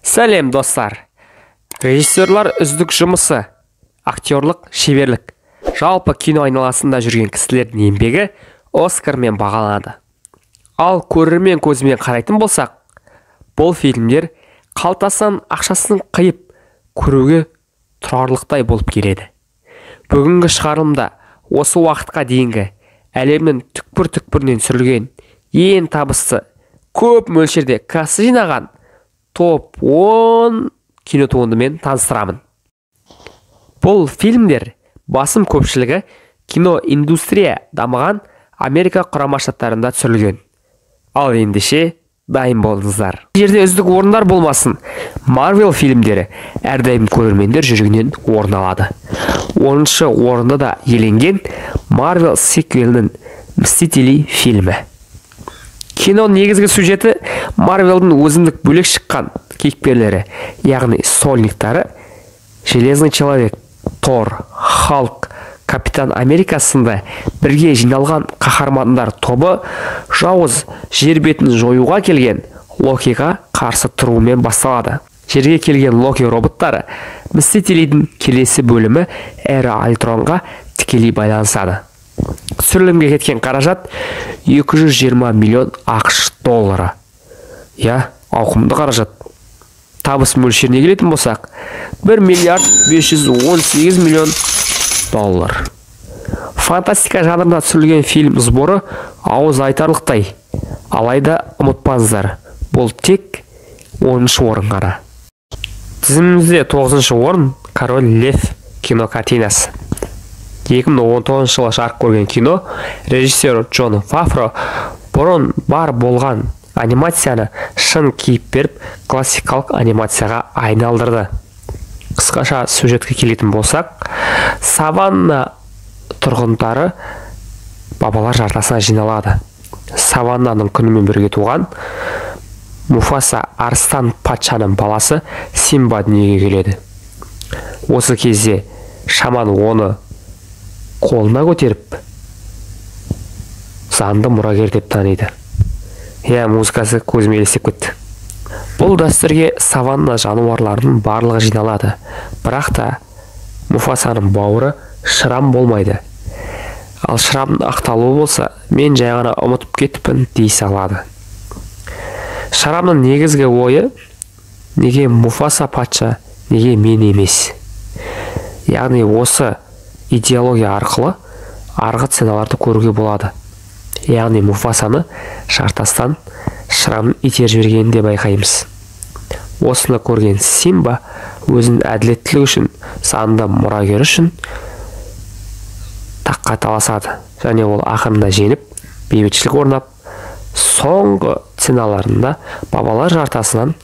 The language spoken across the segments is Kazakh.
Сәлем, достар! Режиссерлар үздік жұмысы, актерлық шеберлік, жалпы кино айналасында жүрген кісілердің еңбегі Оскармен бағаланады. Ал көрермен көзімен қарайтын болсақ, бұл фильмдер қалтасынан ақшасын қиып көруге тұрарлықтай болып келеді. Бүгінгі шығарылымда осы уақытқа дейінгі әлемнің түкпір-түкпірінен түсірілген ең табысты, көп мөлшерде касса жинаған топ 10 кинотуындымен таныстырамын. Бұл фильмдер басым көпшілігі киноиндустрия дамыған Америка Құрама Штаттарында түсірілген. Ал ендеше дайын болыңыздар. Жерде үздік орындар болмасын, Marvel фильмдері әрдайым көрермендер жүрегінен орын алады. 10-шы орынды да иеленген Marvel сиквелінің «Мстители» фильмі. Киноның негізгі сюжеті Марвелдің өзіндік бөлек шыққан кейіпкерлері, яғни сольниктары Железный человек, Тор, Халк, Капитан Америка сынды бірге жиналған қаһармандар тобы жауыз жер бетін жоюға келген Локиға қарсы тұруымен басталады. Жерге келген Локи роботтары Мстителейдің келесі бөлімі Эра Альтронға тікелей байланысады. Түсірілімге кеткен қаражат 220 миллион АҚШ доллары. Иә, ауқымды қаражат. Табыс мөлшеріне келетін болсақ, 1 миллиард 518 миллион доллар. Фантастика жанрында түсірілген фильм сборы ауыз айтарлықтай. Алайда ұмытпаңыздар, бұл тек 10 орын ғана. Тізімімізде 9 орын — «Король лев» кинокартинасы. 2019 жылы жарық көрген кино. Режиссер Джон Фавро бұрын бар болған анимацияны шын кейіп беріп, классикалық анимацияға айналдырды. Қысқаша сюжетке келетін болсақ, саванна тұрғындары бабалар жартасына жиналады. Саваннаның күнімен бірге туған Муфаса арыстан патшаның баласы Симба дүниеге келеді. Осы кезде шаман оны қолына көтеріп, заңды мұрагер деп таниды. Иә, музыкасы көзіме елестеп кетті. Бұл дәстүрге саванна жануарларының барлығы жиналады, бірақ та Муфасаның бауыры Шрам болмайды. Ал Шрамның ақталуы болса, «Мен жай ғана ұмытып кетіппін» дей салады. Шрамның негізгі ойы: неге Муфаса патша, неге мен емес? Яғни осы идеология арқылы арғы сценаларды көруге болады. Яғни Муфасаны жартастан Шрамның итеріп жібергенін де байқаймыз. Осыны көрген Симба өзінің әділеттілігі үшін, заңды мұрагері үшін таққа таласады және ол ақырында жеңіп, бейбітшілік орнап, соңғы сценаларында бабалар жартасынан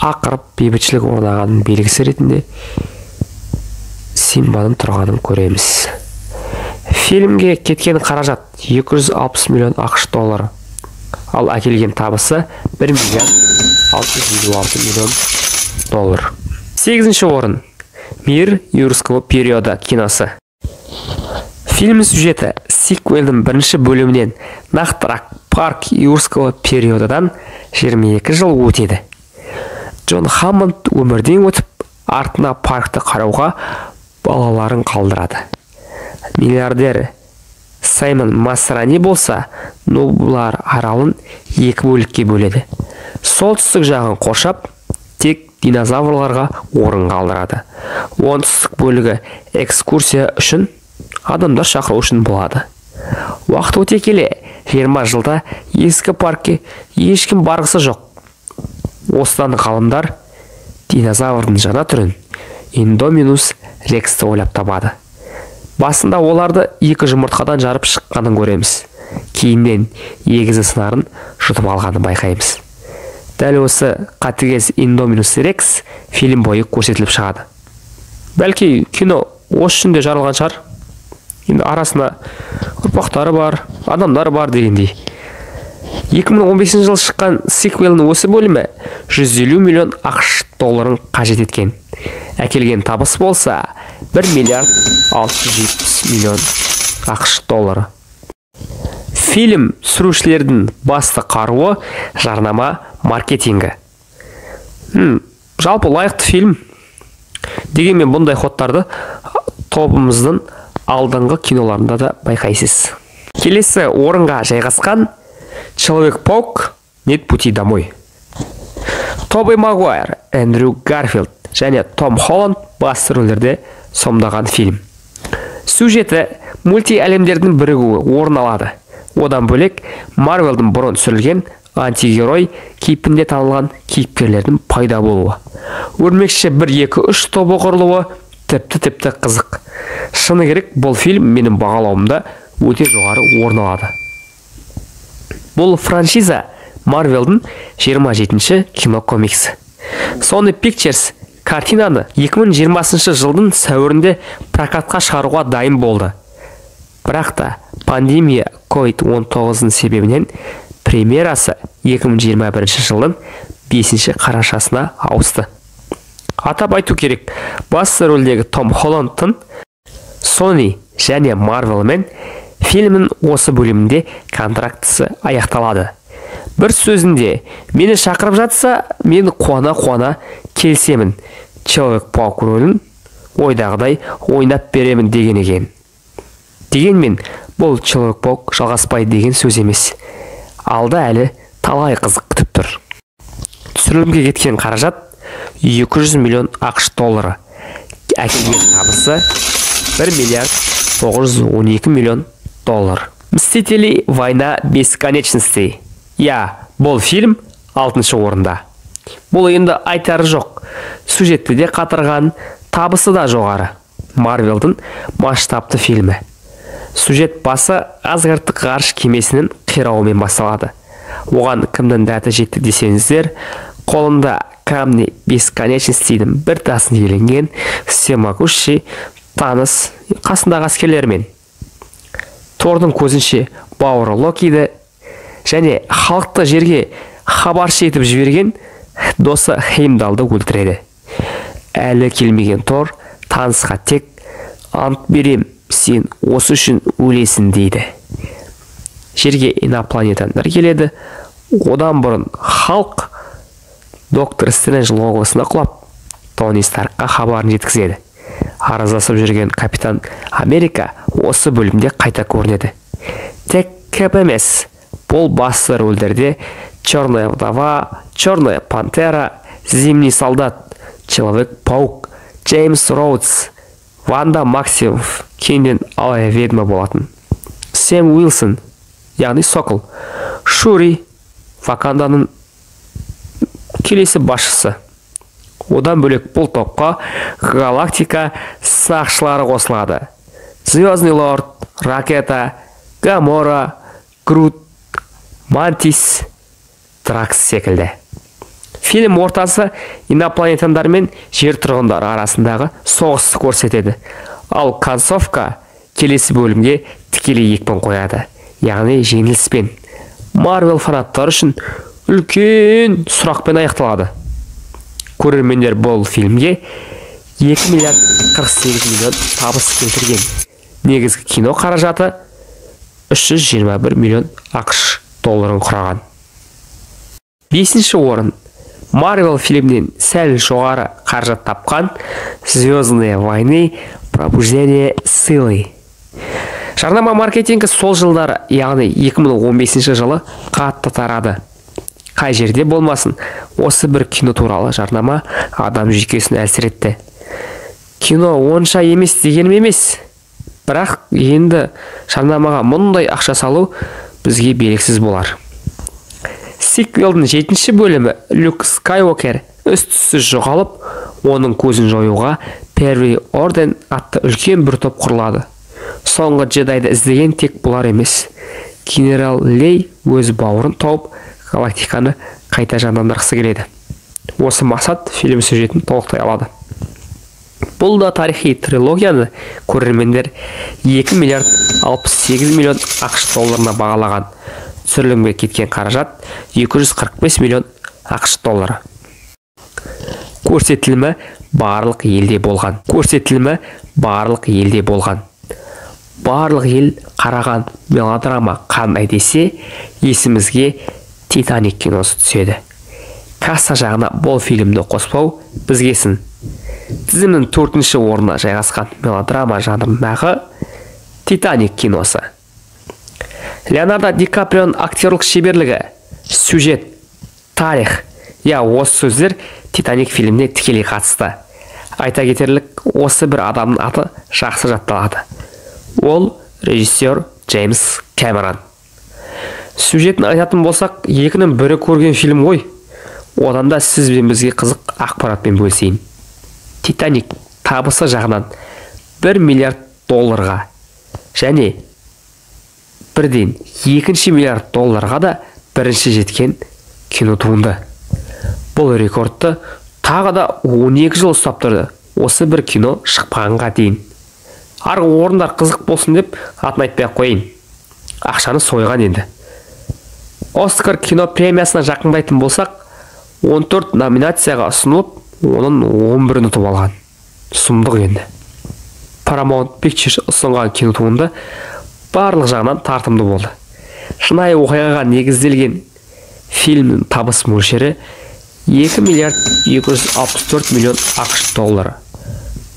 ақырып, бейбітшілік орнағанның белгісі ретінде Симбаның тұрғанын көреміз. Фильмге кеткен қаражат 260 миллион АҚШ доллары, ал әкелген табысы 1 миллиард 656 миллион доллар. Сегізінші орын — «Мир юрского периода» киносы. Фильм сюжеті сиквелдің бірінші бөлімінен, нақтырақ «Парк юрского периодадан» 22 жыл өтеді. Джон Хаммонд өмірден өтіп, артына паркті қарауға балаларын қалдырады. Миллиардер Саймон Масрани болса, Нублар аралын екі бөлікке бөледі. Солтүстік жағын қоршап, тек динозаврларға орын қалдырады. Оңтүстік бөлігі экскурсия үшін адамдар шақыру үшін болады. Уақыт өте келе, 20 жылда ескі паркке ешкім барғысы жоқ. Осыдан ғалымдар динозаврдың жаңа түрін, Индоминус рексті ойлап табады. Басында оларды екі жұмыртқадан жарып шыққанын көреміз, кейіннен егізі сыңарын жұтып алғанын байқаймыз. Дәл осы қатыгез Индоминус рекс фильм бойы көрсетіліп шығады. Бәлки, кино осы үшін де жаралған шығар енді, арасында ұрпақтары бар адамдар бар дегендей. 2015 жылы шыққан сиквелінің осы бөлімі 150 миллион АҚШ долларын қажет еткен. Әкелген табыс болса, 1 миллиард 670 миллион АҚШ доллары. Фильм түсірушілердің басты қаруы — жарнама маркетингі. Жалпы лайықты фильм. Дегенмен бұндай ходтарды тобымыздың алдыңғы киноларында да байқайсыз. Келесі орынға жайғасқан Человек-паук. Нет пути домой. Тоби Магуайр, Эндрю Гарфилд және Том Холланд басты рөлдерде сомдаған фильм. Сюжеті мульти-әлемдердің бірігуі орын алады. Одан бөлек, Марвелдің бұрын түсірілген антигерой кейпінде танылған кейіпкерлердің пайда болуы. Өрмекші 1, 2, 3 тобы құрылуы тіпті қызық. Шыны керек, бұл фильм менің бағалауымда өте жоғары орын алады. Бұл франшиза Марвелдің 27-ші кинокомиксі. Sony Pictures картинаны 2020 жылдың сәуірінде прокатқа шығаруға дайын болды. Бірақ та пандемия COVID-19 себебінен премьерасы 2021 жылдың 5 қарашасына ауысты. Атап айту керек, басты рөлдегі Том Холландтың Sony және Marvelмен фильмнің осы бөлімінде контрактісі аяқталады. Бір сөзінде, мені шақырып жатса, мен қуана-қуана келісемін. Человек-паук рөлін ойдағыдай ойнап беремін деген екен. Дегенмен, бұл Человек-паук жалғаспайды деген сөз емес. Алда әлі талай қызық күтіп тұр. Түсірілімге кеткен қаражат 200 миллион ақш доллары. Әкелген табысы 1 миллиард 912 миллион доллар. Мстители. Война бесконечности. Я, бұл фильм 6-шы орында. Бұл енді айтары жоқ. Сюжетті де қатырған, табысы да жоғары. Марвелдің масштабты фильмі. Сюжет басы Асгардтық ғарыш кемесінің қирауымен басталады. Оған кімнің дәті жетті десеңіздер, қолында камни бесконечностидің бір тасын иеленген всемогущий Танос қасындағы әскерлермен. Тордың көзінше бауыры Локиді және халықты жерге хабаршы етіп жіберген досы Хеймдалды өлтіреді. Әлі келмеген Тор Таносқа тек ант берем, сен осы үшін өлесің дейді. Жерге инопланетяндар келеді. Одан бұрын Халк Доктор Стрэндж лоғысына құлап, Тони Старкқа хабарын жеткізеді. Араздасып жүрген Капитан Америка осы бөлімде қайта көрінеді. Тек Кэп емес, бұл басты рөлдерде Черная вдова, Черная пантера, Зимний солдат, Человек-паук, Джеймс Роудс, Ванда Максимов, кейіннен Алая ведьма болатын, Сэм Уилсон, яғни Сокол, Шури, Ваканданың келесі басшысы. Одан бөлек бұл топқа галактика сақшылары қосылады. Звездный лорд, Ракета, Гамора, Грут, Мантис, Дракс секілді. Фильм ортасы инопланетяндар мен жер тұрғындары арасындағы соғысты көрсетеді. Ал концовка келесі бөлімге тікелей екпін қояды, яғни жеңіліспен. Марвел фанаттары үшін үлкен сұрақпен аяқталады. Көрермендер бұл фильмге 2 миллиард 48 миллион табыс келтірген. Негізгі кино қаражаты 321 миллион ақш долларын құраған. 5-ші орын. Марвел фильмінен сәл жоғары қаражат тапқан Звездные войны. Пробуждение силы. Жарнама маркетингі сол жылдары, яғни 2015 жылы қатты тарады. Қай жерде болмасын, осы бір кино туралы жарнама адам жүйкесін әлсіретті. Кино онша емес дегенім емес, бірақ енді жарнамаға мұндай ақша салу бізге белгісіз болар. Сиквелдің 7-ші бөлімі Люк Скайуокер үст-түссіз жоғалып, оның көзін жоюға Первый Орден атты үлкен бір топ құрылады. Соңғы джедайды іздеген тек бұлар емес. Генерал Лей өз бауырын тауып, галактиканы қайта жандандырғысы келеді. Осы мақсат фильм сюжетін толықтай алады. Бұл да тарихи трилогияны көрермендер 2 миллиард 68 миллион ақш долларына бағалаған. Түсірілімге кеткен қаражат 245 миллион ақш доллары. Көрсетілімі барлық елде болған. Көрсетілімі барлық елде болған. Барлық ел қараған мелодрама қандай десе, есімізге Титаник киносы түседі. Касса жағына бұл фильмді қоспау бізге сын. Тізімнің 4-ші орнына жайғасқан мелодрама жанрындағы «Титаник» киносы. Леонардо Ди Каприоның актерлік шеберлігі, сюжет, тарих, я осы сөздер «Титаник» фильміне тікелей қатысты. Айта кетерлік, осы бір адамның аты жақсы жатталады. Ол режиссер Джеймс Кэмерон. Сюжетін айтатын болсақ, екінің бірі көрген фильм ғой. Одан да сіз бен бізге қызық ақпаратпен бөлісейін. «Титаник» табысы жағынан 1 миллиард долларға және бірден 2 миллиард долларға да бірінші жеткен кинотуынды. Бұл рекордты тағы да 12 жыл ұстап тұрды, осы бір кино шықпағанға дейін. Арғы орындар қызық болсын деп атын айтпай ақ қояйын. Ақшаны сойған енді. Оскар кино премиясына жақындайтын болсақ, 14 номинацияға ұсынылып, оның 11-ін ұтып алған. Сұмдық енді. Paramount Pictures ұсынған кинотуынды барлық жағынан тартымды болды. Шынайы оқиғаға негізделген фильмнің табыс мөлшері 2 миллиард 264 миллион ақш доллары.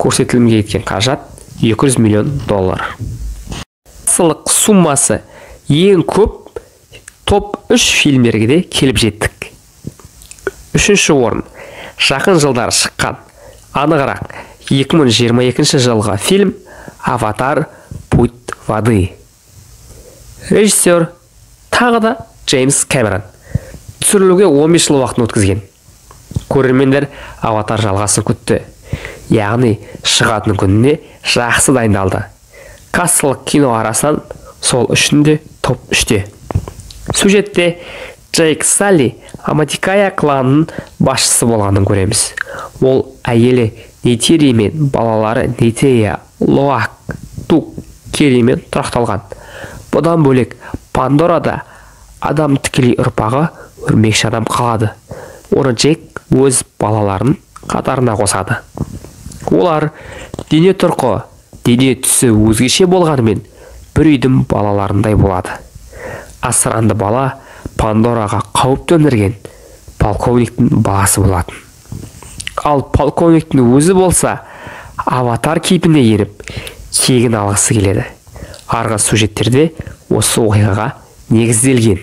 Көрсетілімге кеткен қаражат 200 миллион доллар. Сылық суммасы ең көп топ 3 фильмдерге де келіп жеттік. 3-ші орын жақын жылдары шыққан, анығырақ 2022 жылғы фильм «Аватар. Путь воды». Режиссер тағы да Джеймс Кэмерон. Түсірілуге 15 жыл уақытын өткізген. Көрермендер «Аватар» жалғасын күтті. Яғни шығатын күніне жақсы дайындалды. Кассалық кино арасынан сол үшін де топ 3-те. Сюжетте Джейк Салли Аматикая кланының басшысы болғанын көреміз. Ол әйелі Нейтири мен балалары Нейтея, Лоак, Тук, Керимен тұрақталған. Бұдан бөлек Пандорада адам тікелей ұрпағы өрмекші адам қалады. Оны Джейк өз балаларын қатарына қосады. Олар дене тұрқы, дене түсі өзгеше болғанымен бір үйдің балаларындай болады. Асыранды бала Пандораға қауіп төндірген полковниктің баласы болатын. Ал полковниктің өзі болса, аватар кейпіне еріп, кегін алғысы келеді. Арғы сюжеттерде осы оқиғаға негізделген.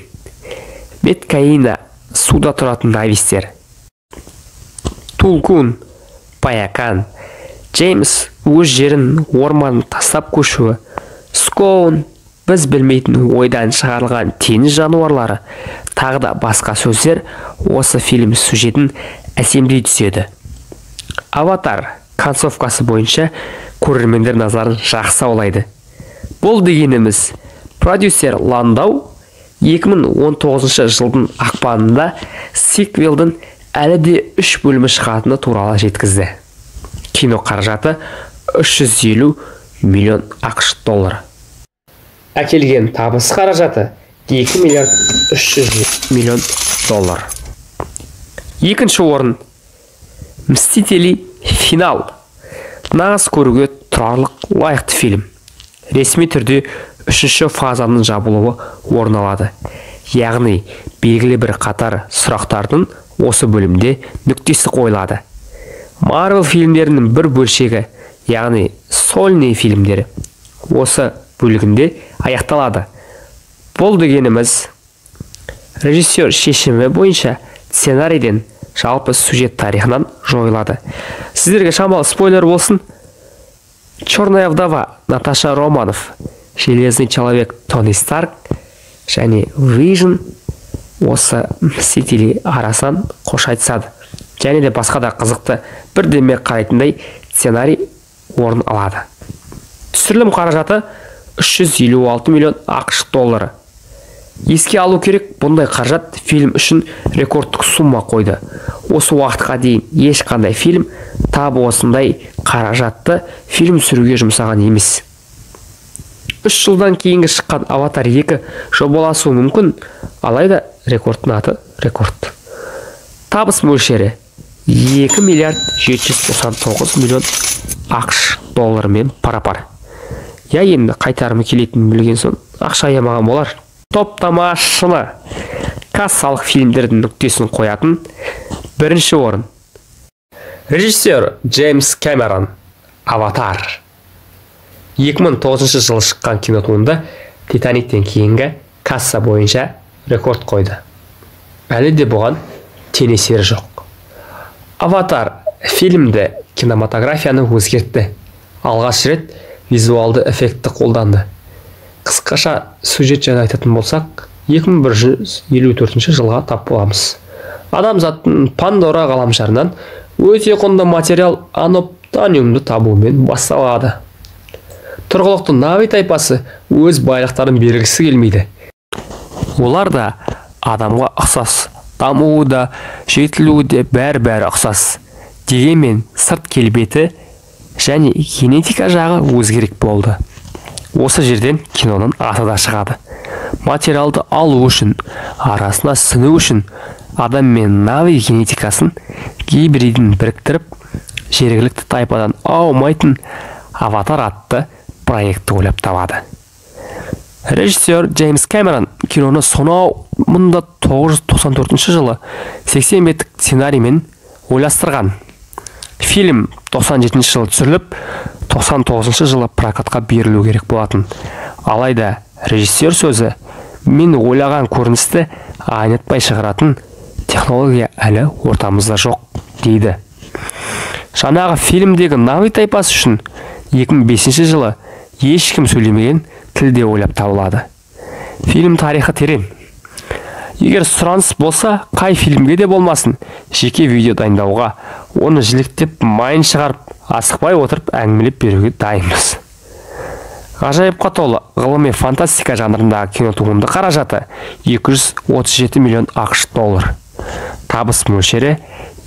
Меткаина суда тұратын навистер. Тулкун, Паякан, Джеймс өз жерін орманын тастап көшуі, Скоун, біз білмейтін ойдан шығарылған теңіз жануарлары, тағы да басқа сөздер осы фильм сюжетін әсемдей түседі. «Аватар» концовкасы бойынша көрермендер назарын жақсы аулайды. Бұл дегеніміз продюсер Ландау 2019 жылдың ақпанында сиквелдің әлі де 3 бөлімі шығатыны туралы жеткізді. Кино қаражаты 350 миллион ақш доллары. Әкелген табыс қаражаты 2 миллиард 300 миллион доллар. Екінші орын «Мстители. Финал». Нағыз көруге тұрарлық лайықты фильм. Ресми түрде үшінші фазаның жабылуы орын алады. Яғни белгілі бір қатар сұрақтардың осы бөлімде нүктесі қойылады. Марвел фильмдерінің бір бөлшегі, яғни сольный фильмдері осы бөлігінде аяқталады. Бұл дегеніміз режиссер шешімі бойынша сценарийден, жалпы сюжет тарихынан жойылады. Сіздерге шамалы спойлер болсын. Черная вдова Наташа Романов, Железный человек Тони Старк және Вижн осы «Мстители» арасынан қош айтысады. Және де басқа да қызықты бірдеме қарайтындай сценарий орын алады. Түсірілім қаражаты 356 миллион ақш доллары. Еске алу керек, бұндай қаражат фильм үшін рекордтық сумма қойды. Осы уақытқа дейін ешқандай фильм тап осындай қаражатты фильм түсіруге жұмсаған емес. 3 жылдан кейінгі шыққан «Аватар 2» жобаласуы мүмкін, алайда рекордтың аты рекорд. Табыс мөлшері 2 миллиард 799 миллион ақш долларымен пара-пар. Я енді қайтарымы келетінін білген соң ақша аямаған болар. Топтама шыны. Кассалық фильмдердің нүктесін қоятын бірінші орын. Режиссер Джеймс Кэмерон, «Аватар». 2009 жылы шыққан кинотуынды «Титаниктен» кейінгі касса бойынша рекорд қойды. Әлі де бұған теңесері жоқ. «Аватар» фильмді кинематографияны өзгертті. Алғаш рет визуалды эффектті қолданды. Қысқаша сюжет жайлы айтатын болсақ, 2154 жылға тап боламыз. Адамзаттың Пандора ғаламшарынан өте құнды материал аноптаниумды табумен басталады. Тұрғылықты Нави тайпасы өз байлықтарын бергісі келмейді. Олар да адамға ұқсас, дамуы да, жетілуі де бәрі-бәрі ұқсас. Дегенмен сырт келбеті және генетика жағы өзгерек болды. Осы жерден киноның аты да шығады. Материалды алу үшін, арасына сіну үшін адам мен Нави генетикасын гибридін біріктіріп, жергілікті тайпадан аумайтын «Аватар» атты проектті ойлап табады. Режиссер Джеймс Кэмерон киноны сонау 1994 жылы 80 беттік сценариймен ойластырған. Фильм 97 жылы түсіріліп, 99 жылы прокатқа берілу керек болатын. Алайда режиссер сөзі, мен ойлаған көріністі айнытпай шығаратын технология әлі ортамызда жоқ дейді. Жаңағы фильмдегі Нави тайпасы үшін 2005 жылы ешкім сөйлемеген тілде ойлап табылады. Фильм тарихы терең. Егер сұраныс болса, қай фильмге де болмасын, жеке видео дайындауға, оны жіліктеп майын шығарып, асықпай отырып әңгімелеп беруге дайынбыз. Ғажайыпқа толы ғылыми фантастика жанрындағы кинотуынды қаражаты 237 миллион ақш доллар. Табыс мөлшері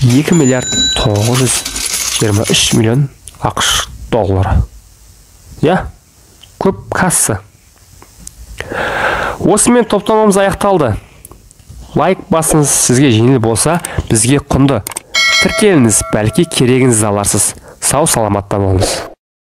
2 миллиард 923 миллион ақш доллары. Я, көп касса. Осымен топтамамыз аяқталды. Лайк басыңыз, сізге жеңіл болса, бізге құнды. Тіркеліңіз, бәлки керегіңізді аларсыз. Сау саламатта болыңыз.